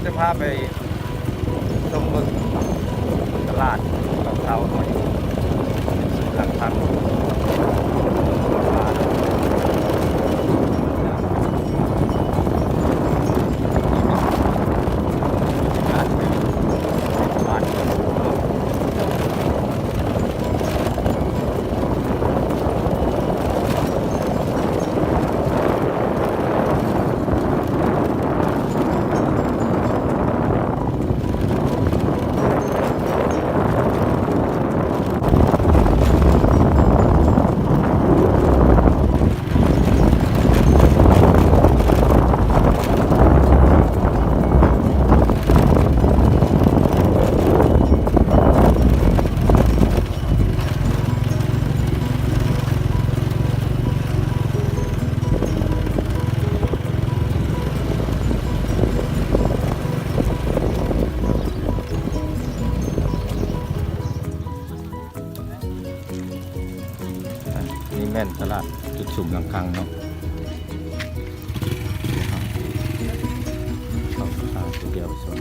ຈະພາໄປຊົມເບິ່ງຕະຫຼາດເກົ່າເນາະ ຢູ່ເຂດຫຼັກພັນ. ນີ້ແມ່ນຕະຫຼາດຈຸດຊຸມລັງຄັງເນາະ. ເຂົ້າທາງໄປທ່ຽວຊົມ.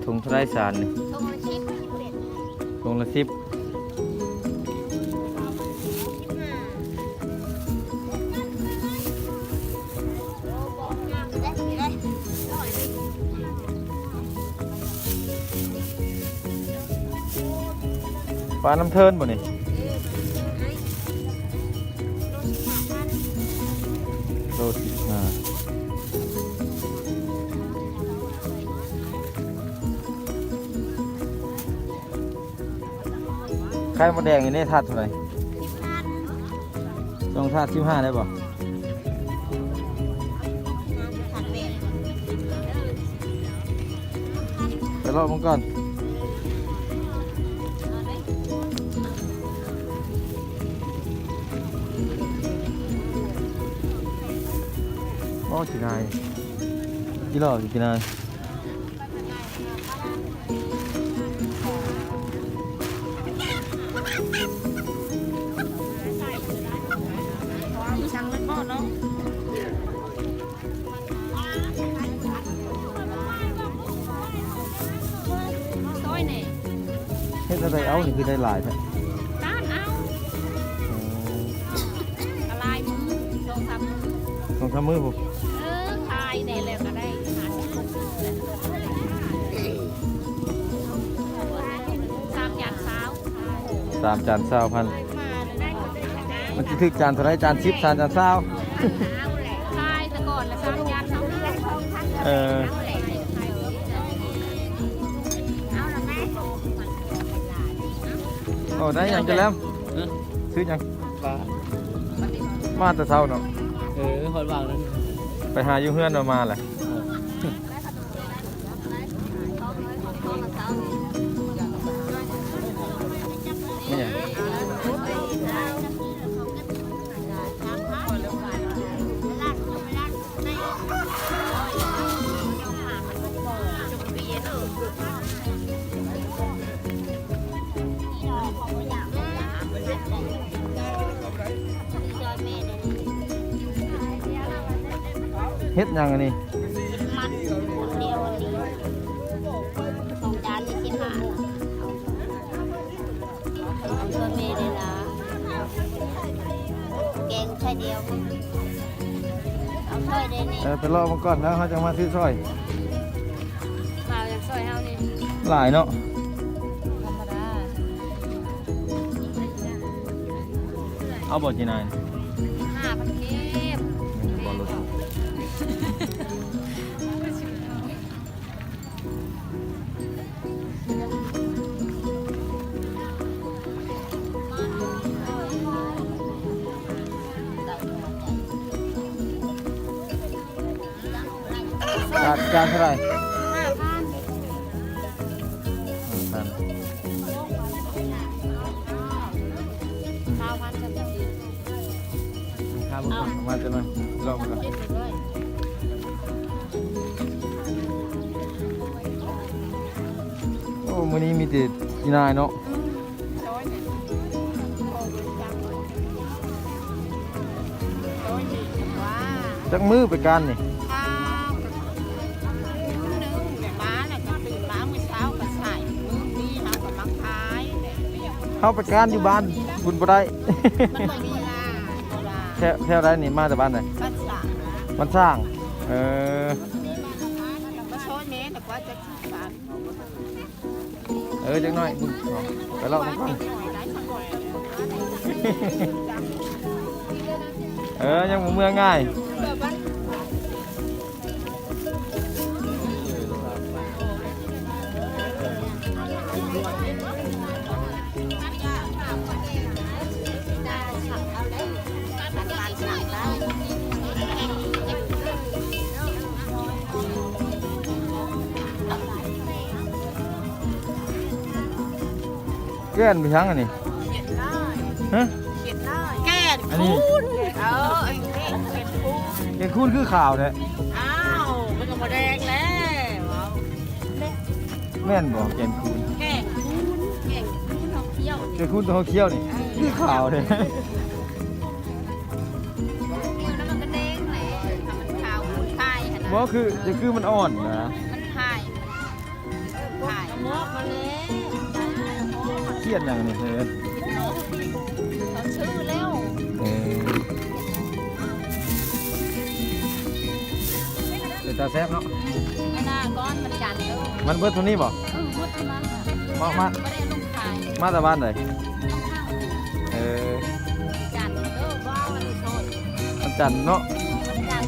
ຖົງເທົ່າໃດຊານນີ້? ຖົງລະສິບ. ຖົງລະສິບ. ປານ້ຳເທີນບໍ່ນີ້? ໂລສິບຫ້າ. ໄຂ່ມົດແດງນີ້ເດ້ ຖາດເທົ່າໃດ? ສອງຖາດສິບຫ້າໄດ້ບໍ່? ໄປເລາະເບິ່ງກ່ອນ. ໂອ້ ຂີ້ນາຍ ກິໂລ ຂີ້ນາຍ. ເຮັດແນວໃດເອົາ ນີ້ຄືໄດ້ຫຼາຍແທ້? ຕາມເອົາ. ອໍ. ກະຫຼາຍມື້ ສອງສາມມື້ ສອງສາມມື້ພຸ້ນ. ເອີ ຂາຍແດ່ແລ້ວກະໄດ້ຫ້າສິບ ຫົກສິບ ສາມຈານຊາວ ສາມຈານຊາວພັນ. ມັນຊິຖືກຈານເທົ່າໃດ? ຈານສິບ ຈານຊາວ. ຂາຍແຕ່ກ່ອນລະສາມຈານຊາວ. ເອີ ເອົາລະແມ່. ໂອ້ ໄດ້ຫຍັງຈະແລ້ວ? ຫຶ? ຊື້ຫຍັງ? ປາ. ມາແຕ່ເຊົ້າເນາະ. ເອີ ຮອດວ່າງນັ້ນ ໄປຫາຢູ່ເຮືອນເນາະ ມາແຫຼະ. ແມ່ນຫຍັງ? ເຮັດຫຍັງອັນນີ້? ມັນຄົນດຽວອັນນີ້ ສອງຈານນີ້ສິບຫ້າ. ເອົາຊ່ວຍແມ່ແດ່ລະ ແກງຊ່ອຍດຽວ ເອົາຊ່ອຍແດ່ນີ້. ເອີ ໄປເລາະເບິ່ງກ່ອນ ແລ້ວເຮົາຈະມາຊື້ຊ່ອຍ. ບ່າວຢາກຊ່ອຍເຮົານີ້ ຫຼາຍເນາະ. ທຳມະດາ. ເອົາບໍ່ຈີນາຍ? ຫ້າພັນກີບ. ບໍ່ລົດ. ຈານ ຈານເທົ່າໃດ? ຫ້າພັນ. ຫ້າພັນ. ຊາວພັນ. ເອົາ ມາຈັກໜ້ອຍ ລອງກ່ອນ. ໂອ້ ມື້ນີ້ມີແຕ່ອີ່ນາຍເນາະ. ຈັກມື້ໄປການນີ້? ເຮົາໄປການຢູ່ບ້ານພຸ້ນບໍ່ໄດ້. ມັນບໍ່ມີລາ ແຖວ ແຖວໃດນີ້? ມາແຕ່ບ້ານໃດ? ບ້ານສ້າງ. ເອີ ເອີ ຈັກໜ້ອຍ ໄປເລາະນຳກັນ. ເອີ ຍັງບໍ່ເມືອງ່າຍ. ແກ່ນໄປຫຍັງອັນນີ້? ຮະ? ແກ່ນ ອັນນີ້ ເອີ ແກ່ນຄູນ ແກ່ນຄູນຄືຂາວແທ້. ອ້າວ ມັນກໍບໍ່ແດງແລ້ວ. ແມ່ນບໍ່ ແກ່ນຄູນ? ແກ່ນຄູນ ແກ່ນຄູນເຮົາຂຽວ ແກ່ນຄູນຕົວເຮົາຂຽວນີ້ ເອີ ຄືຂາວແທ້. ຂຽວແລ້ວມັນກໍແດງແຫຼະ ຖ້າມັນຂາວຄູນຄາຍຫັ້ນນະ. ບໍ່ ຄື ຄືມັນອ່ອນນະ ມັນຄາຍ. ຂຽນຫຍັງນີ້? ເອີ ເຂົາຊື້ແລ້ວ. ເອີ ເປັນຕາແຊບເນາະ. ອືມ ມື້ໜ້າກ່ອນ ວັນຈັນເດີ. ມັນເບິດເທົ່ານີ້ບໍ່? ເອີ ເບິດເທົ່ານັ້ນ. ມາ ມາ ບໍ່ໄດ້ລົງຂາຍ. ມາແຕ່ບ້ານໃດ? ເອີ ຈັນເດີ ບໍ່ເອົາອັນນີ້ໂທດ. ວັນຈັນເນາະ ວັນຈັນ.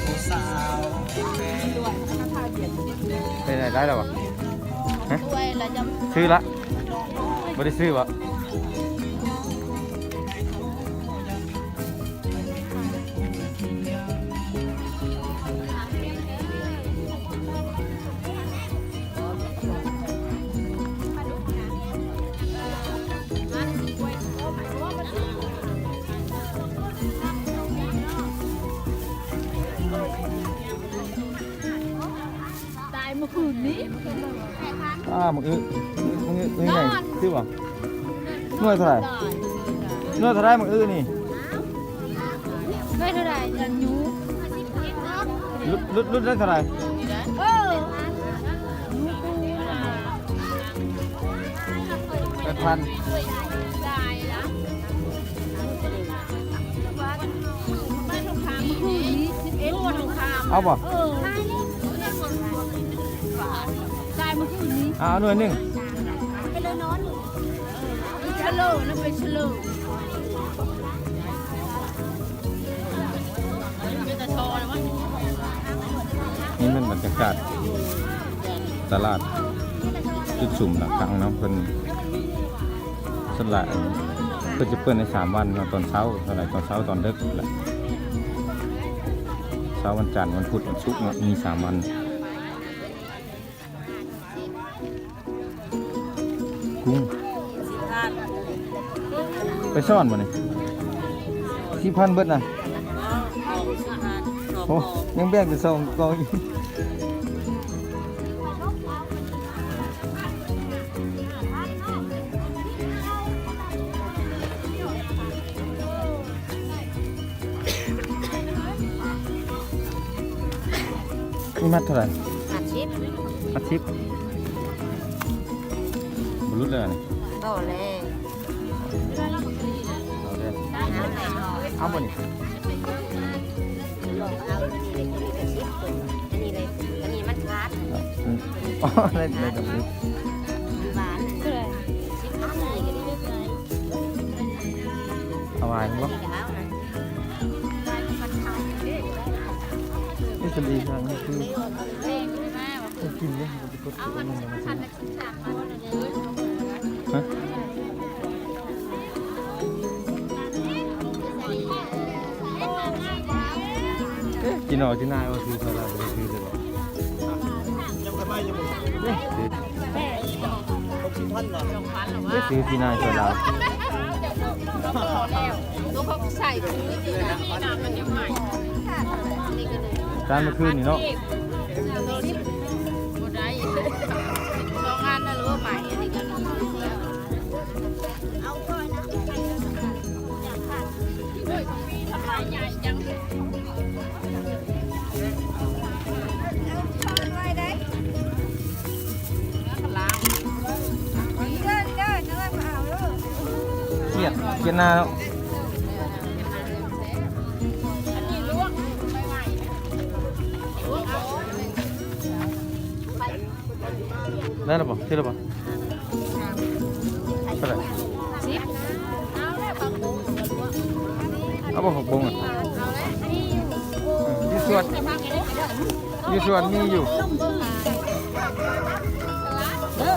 ຜູ້ສາວ ໄປໄດ້ ໄດ້ແລ້ວບໍ່? ຮະ? ຊື້ລະ ບໍ່ໄດ້ຊື້ບໍ່? ຕາຍມື້ຄືນນີ້. ອ້າ ໝາກອຶ ໝາກອຶ ໝາກອຶໃຫຍ່ ຊື້ບໍ່? ໜ່ວຍເທົ່າໃດ? ໜ່ວຍເທົ່າໃດໝາກອຶນີ້? ໜ່ວຍເທົ່າໃດ? ອັນຢູ່ ລຸດ ຫຼຸດ ຫຼຸດໄດ້ເທົ່າໃດ? ເອີ ແປດພັນ. ເອົາບໍ່? ເອີ ຕາຍມື້ຄືນນີ້. ເອົາໜ່ວຍໜຶ່ງ. ໄປເລີຍນອນ. ສະໂລນະ ໄປສະໂລ. ນີ້ແມ່ນບັນຍາກາດຕະຫຼາດຈຸດຊຸມຫຼັກກາງເນາະ. ເພິ່ນ ສ່ວນຫຼາຍເພິ່ນຈະເປີດໃນສາມວັນເນາະ ຕອນເຊົ້າ ສ່ວນຫຼາຍຕອນເຊົ້າ ຕອນເດິກແຫຼະ. ເຊົ້າວັນຈັນ ວັນພຸດ ວັນສຸກເນາະ ມີສາມວັນ. ກຸ້ງ ໄປຊ້ອນບໍ່ນີ້? ສິບພັນເບິດນະ. ໂອ້ ຍັງແບ່ງເປັນສອງກອງອີກ. ນີ້ມັດເທົ່າໃດ? ຫ້າສິບ. ຫ້າສິບ ບໍ່ຫຼຸດເລີຍນີ້. ບໍ່ແລ້ວ. ເອົາເດີ ເອົາບໍ່ນີ້? ເອົາອັນນີ້ເລີຍ ອັນນີ້ເລີຍ ອັນນີ້ມັນຂາດ. ອໍ ໄດ້ ໄດ້ດອກນີ້. ມັນຫວານ ເທົ່າໃດ? ສິບພັນນີ້ກໍໄດ້. ເອົາຫວານບໍ່? ນີ້ກໍເອົານະ. ນີ້ສະລີທາງນີ້ຄື ເອີ ກິນເດ້ ເອົາມັນພັນ ຮະ? ເອີ ກິນເອົາທີ່ນາຍວ່າຊື້ເທົ່າໃດ ບໍ່ໄດ້ຊື້ເລີຍບໍ່? ຊື້ ຊື້ທີ່ນາຍເທົ່າໃດ? ໂຕເຂົາໃສ່ຄືນີ້ນະ ມີນ້ຳມັນຍັງໃໝ່. ຈານມື້ຄືນນີ້ເນາະ. ບໍ່ໄດ້ ສອງອັ ກິນນາ ໄດ້ແລ້ວບໍ່? ຖືກແລ້ວບໍ່? ເທົ່າໃດ? ສິບ ເອົາບໍ່? ຜັກບົງ ເອົາແລ້ວ ມີຢູ່ ອືມ ຢູ່ສວນ ຢູ່ສວນມີຢູ່ ເດີ.